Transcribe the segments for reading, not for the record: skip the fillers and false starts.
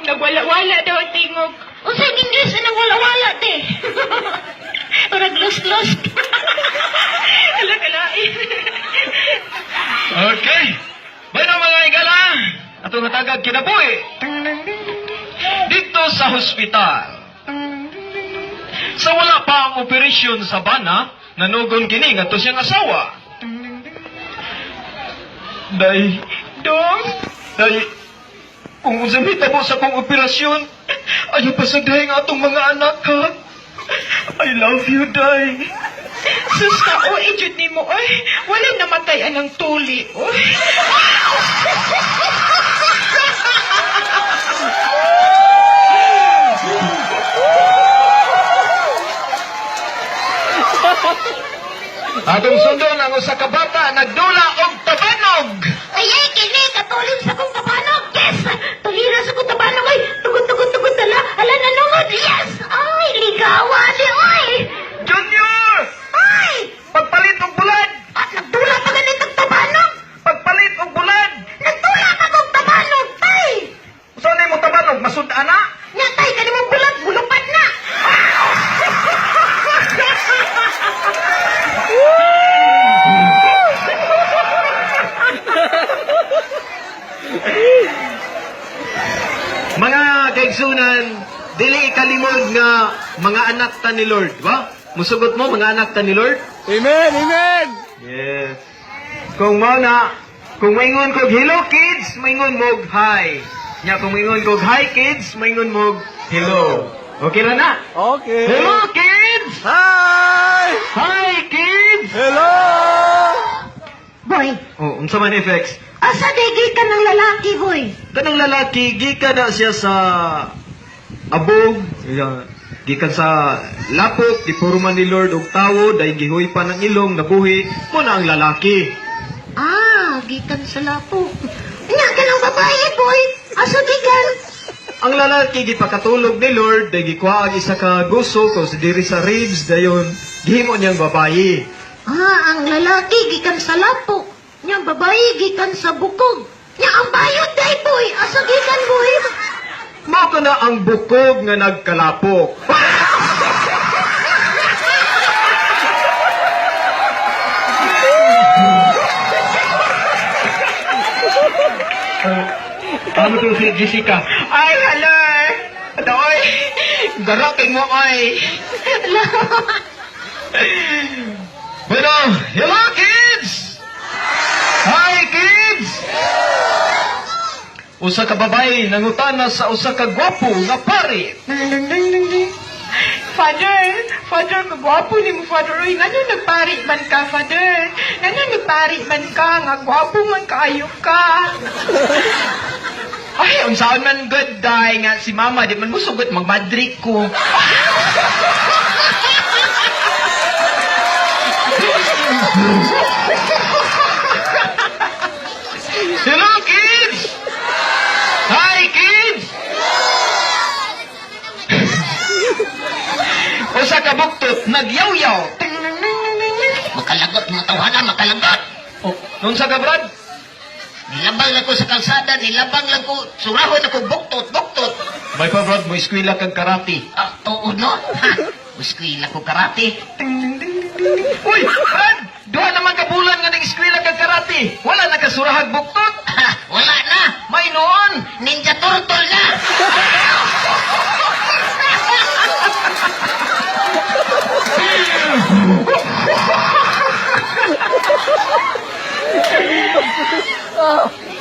Nagwala-wala daw ang tingog. Unsa English anang wala-wala te? Parang lost-lost. Hala, kalain. Okay. Bueno, mga igala, atong hatagag kinabuhi. Dito sa hospital. Sa wala pa ang operasyon sa bana, nanugon kini ngadto siyang asawa. Day, Dong, day, kung unsa mitabo sa akong operasyon, ayaw pa sa day nga atong mga anak ha. I love you, day. Sus ka, oh, ijud ni mo, oy. Wala namatay anang tuli, oy. Atong sundon ang usa ka bata nagdula og tabanog. Ay, ay, kini, katulin sa kong tabanog. Yes! Tulira sa kong tabanog. Ay, tugot, tugot, tugot, ala. Ala, nanungod. Yes! Ay, ligawa di, oy! Junior! Ay! Pagpalit og bulad! At nagdula pa ganitong tabanog. Pagpalit og bulad! Nagdula pa kong tabanog, tay! Unsa na mo tabanog? Masud ana? Nya, tay, kani mong bulat, bulupan na. Mga kaigsunan, dili ikalimod nga mga anak ta ni Lord, ba? Musugot mo mga anak ta ni Lord? Amen! Amen! Yes. Kung mao na, kung maingon kog hello kids, maingon mog hi. Nya kung maingon kog hi kids, maingon mog hello. Okay ra na? Okay. Hello kids! Hi! Hi kids! Hello! Boy, Oh, unsa man effects? asa di ka ng lalaki, boy? Kanang lalaki gikan na siya sa abog, yeah, gikan sa lapok, gipurma ni Lord og tawo, dahil gihuy pa ng ilong, nabuhi, mo na ang lalaki. Ah, gikan sa lapo. Nya, kanang babae, boy. Asa gikan? Ang lalaki gipakatulog ni Lord, dahil gikuha ang isa ka guso, kung sa diri sa ribs, dayon gihimo niyang babayi. Ah, ang lalaki gikan sa lapo. Nya ang babae gikan sa bukog. Nya ang bayot day boy, asa gikan boy? Mao ka na ang bukog nga nagkalapok. Ano to si Jessica? Ay, hala. Doy, garapin mo, oy. Bueno, hello kids! Hi kids! Usa ka babae nangutana sa usa ka gwapo nga pare. Father, Father, kagwapo ni mo, Father. Uy, ngano nagpari man ka, Father? Ngano nagpari man ka? Nga gwapo man kaayo ka. Ay, unsaon man good day nga si mama di man musugot magmadrik ko. Hello kids! Hi kids! Usa ka buktot nagyawyaw. Makalagot mga tawhana, makalagot. Oh, unsa ka Brad? Nilabang lang ko sa kalsada, nilabang lang ko, surahon ako, buktot, buktot. May pa Brad, mo eskwela kag karate. Ah, tuod no? Ha, eskwela ko karate. Uy, Brad! Duha naman ka bulan nga nang eskwela kag karate. Wala na ka surahag buktot. Ha, wala na. May noon. Ninja Turtle na.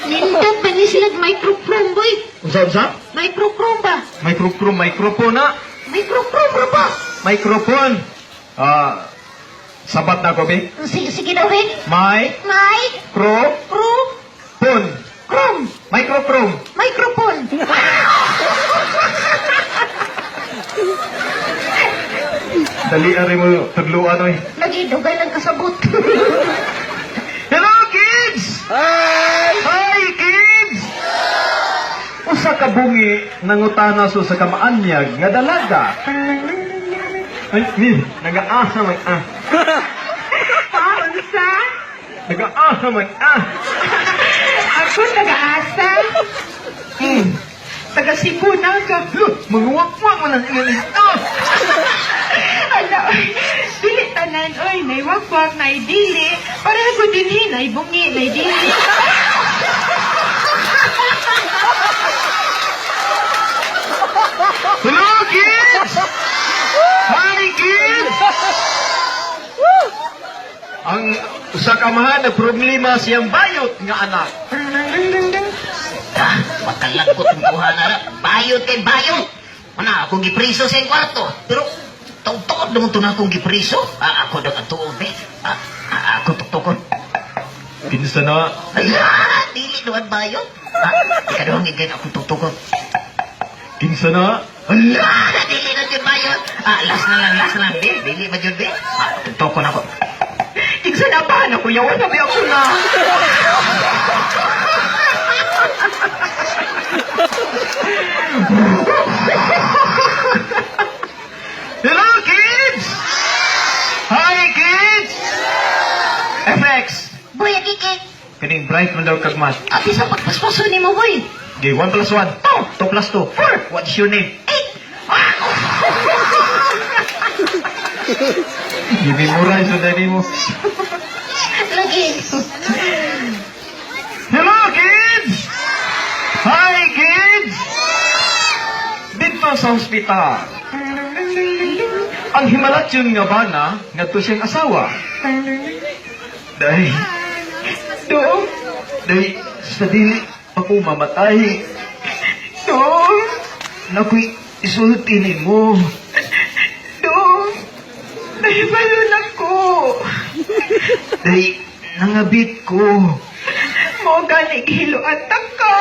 Nindot ba ni sila microchrome boy? Unsa unsa? Microchrome ba? Microchrome, microphone na. Microchrome ra ba? Microphone. Ah, sabat na ko, be. Sige, sige daw eh. My Micro cro phone. chrome Microchrome. microphone. Dali ari mo tadluan oy. Lagi dugay lang kasabot. Hello kids! Hi! Hi kids! Usa ka bungi nangutana sa usa ka maanyag nga dalaga. Ay, ni, nagaasa man ah. Ha, unsa? Nagaasa man ah. Ako nagaasa. Taga Cebu na ka. Manguwak-wak man ang inganito. Ala, oy. Dili tanan, oy. Nay wakwak, nay dili. Pareho ko dinhi, nay bungi, nay dili. Hello, kids! Hi, kids! Ang usa ka amahan nagproblema siyang bayot nga anak. Ah, makalangkot ang buha na ra. Bayot kay bayot. Ana, akong gipriso sa iyang kwarto. Pero, taon-taon naman ito na akong gipriso. Ah, ako daw ang tuon, eh. Ah, ah, ako tuktukon. Kinsa na? Ay, ah, dili naman bayot. Ah, ikaduhang igay akong tuktukon. Kinsa na? Ala, dili na jud bayot. Ah, last na lang, last na lang. Di, dili ba jud, di? Ah, tuktukon ako. Kinsa na ba? Nakuyawan na ba ako na? Hello, kids! Hi, kids! FX! Boy, agigig. Kaning bright man daw kag math. Abi sa pagpaspaso ni mo, boy. Okay, 1 plus 1. 2. 2 plus 2. 4. What's your name? 8. Gimemorize na dali mo. Lagi. Hello, kids! Hi, kids! Dito sa ospital. Ang himalatyon nga bana, ngadto siyang asawa. Day, Dong, day, sa dili ako mamatay. dong, Nakoy, isulti nimo. dong. Nahibalon ako. Day, nangabit ko. Mo gani gihiluan ta ka.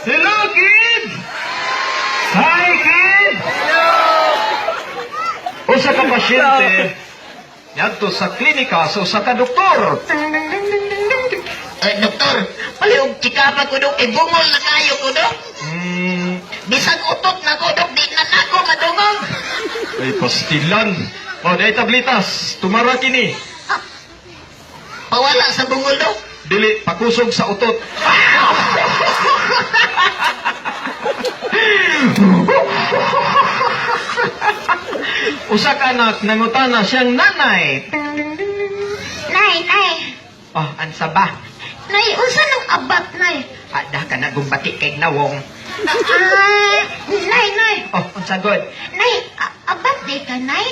Hello, kids! Hi, kids! Usa ka pasyente ngadto sa klinika sa usa ka doktor. Eh, doktor, palihog chikapa ko, dok. Eh, bungol na kayo ko, dok. Bisag utot na ko, dok. Di na nako madungog. Ay, pastilan. O, day tablitas. Tumara kini. Pawala sa bungol, dok. Dili, pakusog sa utot. Usa ka anak nangutana siyang nanay. Nay, nay. Oh, ansa ba? Nay, unsa nang abat, nay? Ada ka na gumbati kay nawong. Ah, nay, nay. Oh, unsa god? Nay, abat di ka, nay?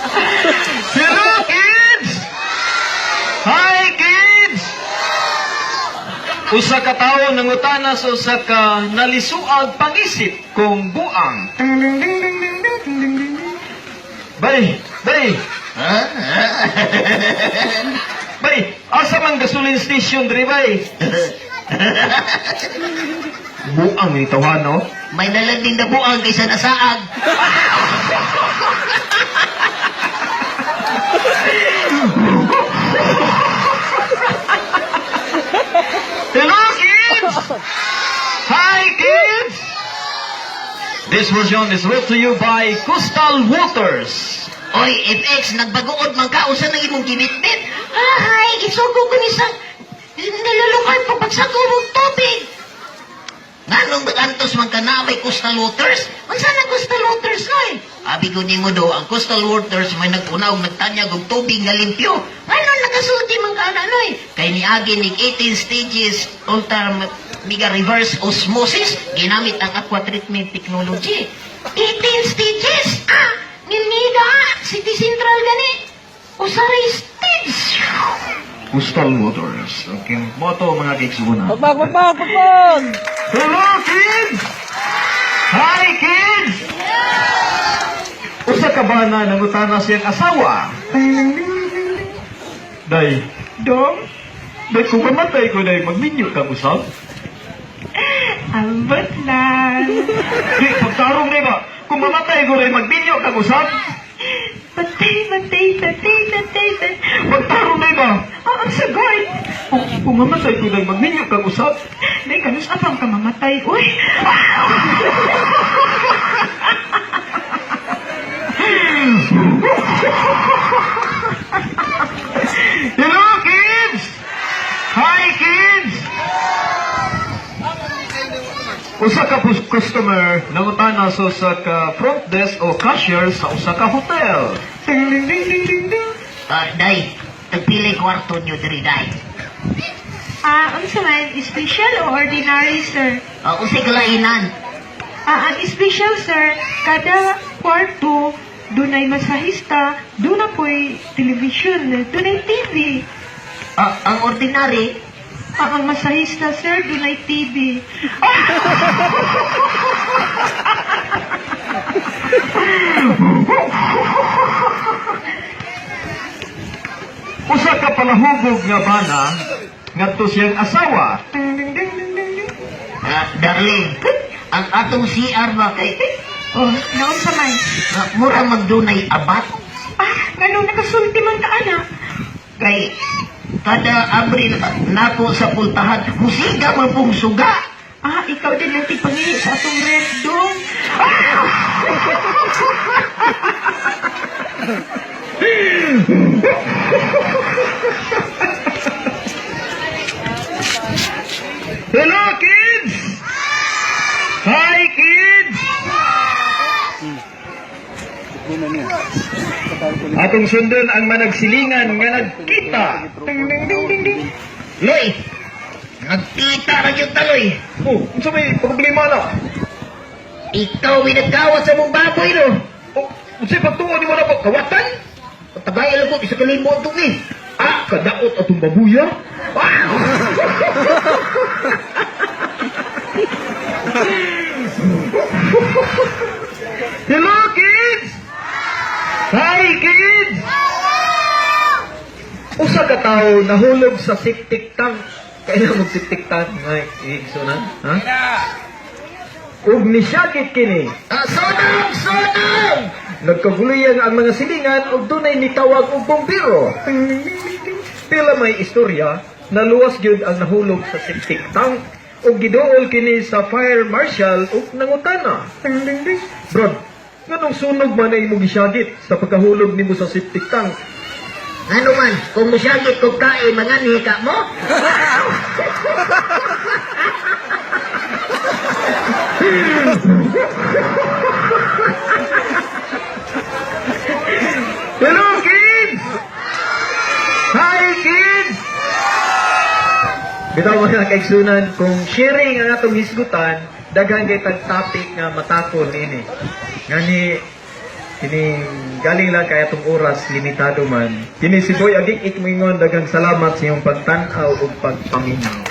Hello, kids! Hi, kids! Usa ka tawo nangutana sa usa ka nalisuag pangisip kung buang. Bay, bay, bay, asa man gasoline station diri bay? Buang ni tawhan, no? May nalanding na buang kaysa nasaag. Hello, kids! Hi, kids! This version is brought to you by Coastal Waters. Oy, FX, nagbagood man ka. Usa nang imong gibitbit. Ay, isugo ko ni sa nilulukay pa pagsako og tubig. Nganong magantos man ka na may coastal waters? Unsa na coastal waters, nay? Abi ko nimo do, ang coastal waters may naguna og nagtanyag og tubig nga limpyo. Ano nakasulti man ka na, nay? Kay niagi nig 18 stages ultra mega reverse osmosis ginamit ang aqua treatment technology. 18 stages. Ah, nilnida, City Central gani. Usaray stage. Coastal Waters. Okay. Moto mga kiksuna. Pagpag, pagpag, pagpag! Hello, kids! Hi, kids! Usa ka ba na nangutana siyang asawa? Day, Dong, day kung mamatay ko day, magminyo ka usab? ambot lang. Di, pagtarong day ba? Kung mamatay ko day, magminyo ka usab? Patay, patay, patay, patay, patay. Pagtarong day ba? Oh, ang sagot. Kung mamatay ko day, magminyo ka usab? Day, kanus apang ka mamatay, uy. Usa ka customer nangutana sa usa ka front desk o cashier sa usa ka hotel. Ding ding ding ding ding ding. Ah, day, tagpili kwarto nyo diri, day? Ah, unsa man, special o ordinary, sir? Ah, unsay kalainan? Ah, ang special, sir, kada kwarto, dunay masahista, duna po'y television, dunay TV. Ah, ang ordinary? Ah, ang masahista, sir, dunay TV. Usa ka palahubog nga bana ngadto siyang asawa. Ding, ding, ding, ding, ding, ding. Ah, darling, ang atong CR ba kay Oh, naunsa man? ah, mura magdunay abat? Ah, ngano nakasulti man ka, ana? Kay kada Abril nako sa pultahan, musiga man pong suga. Ah, ikaw din ang tigpangihi sa atong ref dong. Hello, kids! Hi, kids! Atong sundon ang managsilingan nga nagkita. Ding, ding, ding, ding, ding. Loy, nagkita ra gyud ta, Loy. Oh, unsa may problema na? Ikaw may nagkawat sa mong baboy, no? Oh, unsay pagtuo nimo na kawatan? Tagay alam ko, isa kalimo ang tuwi. Ah, kadaot atong babuya. Ah! Hello, kids! Hi, kids! Usa ka tawo nahulog sa septic tank. Kaya mo septic tank ngay igsunan, ha? Ug nisyagit kini. Ah, sunog! Sunog! Nagkaguluyan ang mga silingan ug dunay nitawag og bombero. Pila may istorya, naluwas gyud ang nahulog sa septic tank ug giduol kini sa fire marshal ug nangutana. Brod, nganong sunog man ay imong gisyagit sa pagkahulog nimo sa septic tank? Ano man, kung musyagit kog kain, manganhi ka mo? Hello, kids! Hi, kids! Bitaw, mga kaigsunan, kung sharing ang atong hisgutan, daghan kay tag topic nga matakon ini. Ngani kining galing lang kay atong oras limitado man. Kini si Boy Agik Ikmingon, daghang salamat sa iyong pagtan-aw ug pagpaminaw.